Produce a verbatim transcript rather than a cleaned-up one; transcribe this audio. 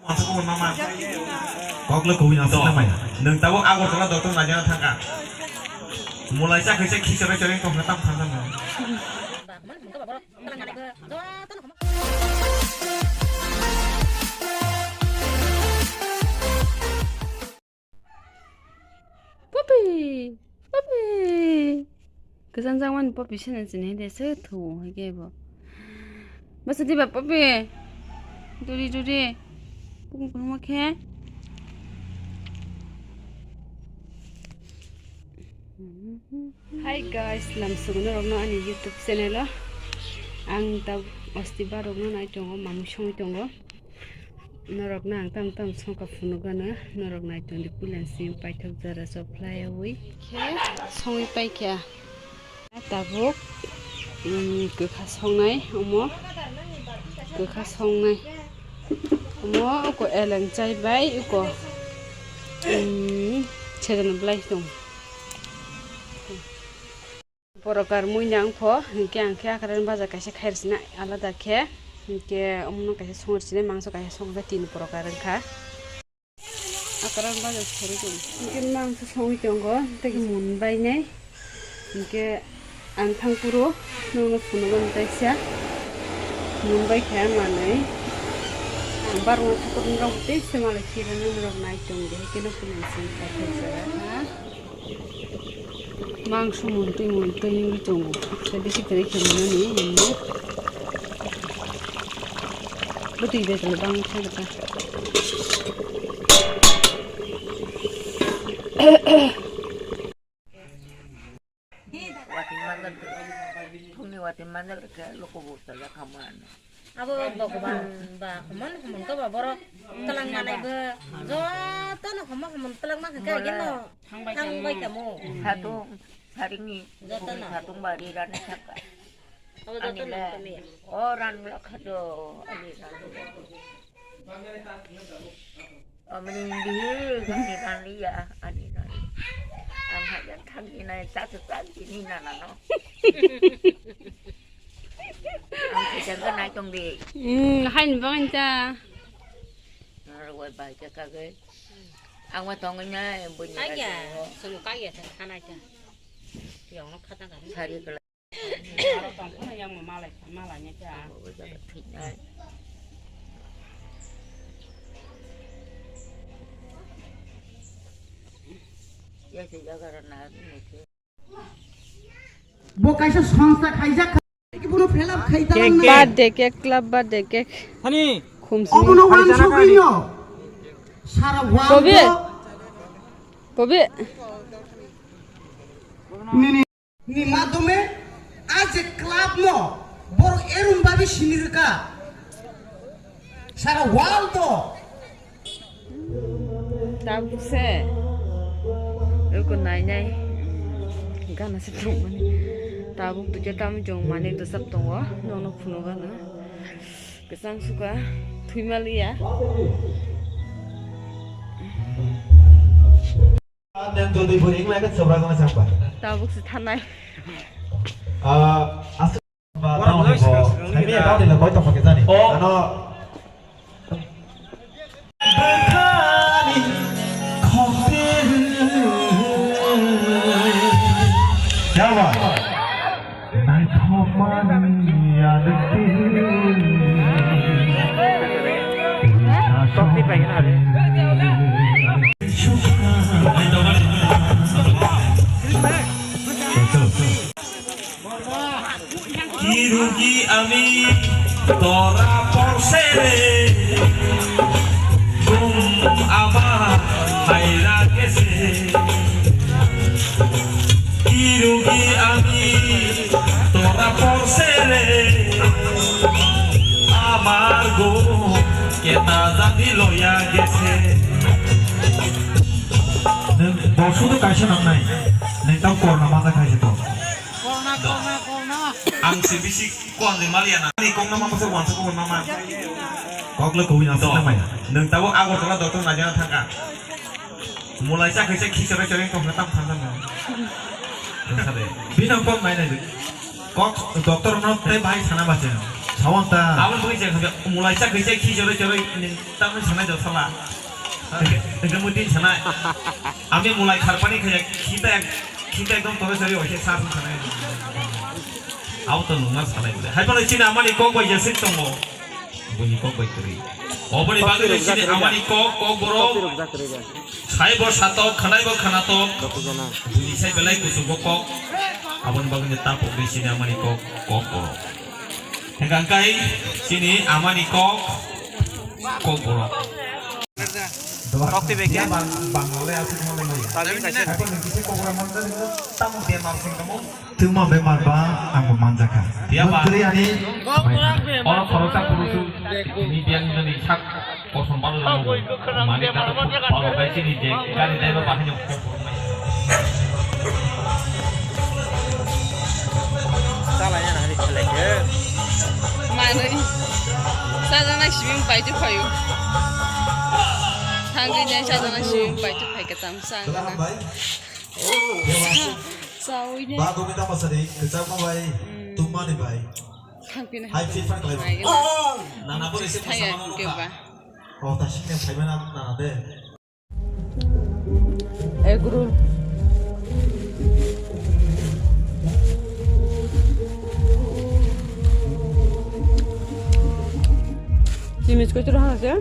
Kok le kubui nang suknai mai. Nwng tabuk Agartala doctor naijana thangkha. Mulai cha khaisa khi choroi choroi tongkha tam thang thang. Poppy! Poppy! Kwchang jangmani Poppy sene chini de se thu hai ke bo. Basa diba Poppy? Duri duri. Pung pung ma khe. Hi guys, lamsugno rokno ani YouTube channel o. Ang ta osti ba rokno nai tongo, mamu songwi tongo. Norokno ang tam tam songkha phunukgano, norok naitung di puila simi paithak jora chophlaiwi khe songwi paikha. Tabuk, um, kwkha songnai omo, kwkha songnai omo uko eleng chai bai uko, um, sejono belai tong. Borok ar mui nang pho, hinkhe ang khe akran baja kaisa khairchina alada khe, hinkhe omono kaisa songrchina mangso kaisa songkha tini borok ar wngkha. Akran baja sori tong. Hinkhe mangso songwi tongo, tei mun bainai. Hinkhe ang thang phuru nokno phunukgo taisa. Mun bai khe manwi. Ang barwno thakurni rok tei se malai khirana norok nai tong de, hinkhe no phunukgo song kha khe jora. Mangso muntwi muntwi wngwi tongo. Tei bisi kwrwi khe mwnani hinwi. Bwtwi bai kwlwng bang thangkha. Watwi manjak, phungni watwi manjak khe loko bo chajak kha mano. Abo Bhagwan ba humon humon ko ba borok twlang manai bo joto no humon humon twlang ma kha khe no thang bai kamo. Satung saringni joto no satung bari rani thaka. Abo joto no kami. O ran lakha do ani ran. Amani bihir gani ran liya ani ran. Ang hajar thang inai satu satu ni nana no. Ang kejang ka nai tong di. Hmm, hain bang ta. Nara wai bai ka ka ge. Ang wa tong na bunya. Kaya, sunu kaya ta khana ta. Yang no khata ka. Sari kala. Aro tong phano yang malai malai nya cha. Bo jaga thik nai. Ya se jaga ra na ni se. Bo kaisa songsa khaijak kha. Bono fill up khai ta nang. Birthday cake, club birthday cake. Hani. Khumsni. Obono wansugwino sara world Bobi. Bobi. Nini ni madhyome a je club no borok erung babi sini rwkha sara world o. Tabuk se eko nai nai gana se tongmani. Tabuk tike tamo chong mani dosap tongo, nokno phunugo no. Kwchang suka thwima liya. Tabuk se thanai. Ah, aswk ba tauni bo, saimanya tauni le koi tongma khe jani. Oh. Ano. Kya baat? Naithokmani adikti. Tokni paikha na. Kirugi ami tora porsere, tum ama haira kese. Kirugi ami tora porsere, amar go keta jadi loya gese. Nwng bosudo kaisa nangnai, nwng tamo korna masa khaisa to. Ang se bisi kon de maliya na. Ni kok nama masa wansa kok nama. Kok le koi nang suknai mai. Nwng tabo Agartala doctor naijana thangkha. Mulai cha khaisa khi choroi choroi tongkha tam thang thang. Nwng sa de. Bini kok nai nai de. Kok doctor no tei bai sana bache. Sawang ta. Abo bui je khabe mulai cha khe cha khi jore jore ni tamni sanai do sala. Engke mutin sanai. Ami mulai kharpani khe khita khita ekdom tore jore oise sa sanai. Abo to nungma sanai bole. Hai pano chini amani kok bai jesik tongo. Buni kok bai kri. Oboni bagwi chini amani kok kok borok. Sai bo satok, khanai bo khanatok. Buni sai belai kuchuk bo kok. Aboni bagwi ta pok di sini amani kok, kok borok. Hengkang kai sini amani kok, kok borok. Kok ti beke? Bang, bang le asik mo le mai. Tapi kaisa. Apa ni kisi kok borok man tadi tamu dia marsing kamu. Tuma bemar ba ang bo manjakha. Dia ba. Menteri ani. Oro khoroksa purusu ni dia ni sak kosom balu. Mani kata balu bai sini je gari dai ba bahai nyok. Chalai na hari khalai ke. Manui. Sajana sibing pai tu phayu. Thangwi ne sajana sibing pai tu phai katam sang. Sawi ne. Ba gomita masari kecak ma bai. Tumani bai. Thangpina. Hai fit fan kalai. Nana bo rese thaya keba. Oh, ta sikne phaimana nana de. Egg roll. Simi chikoi churu hana se?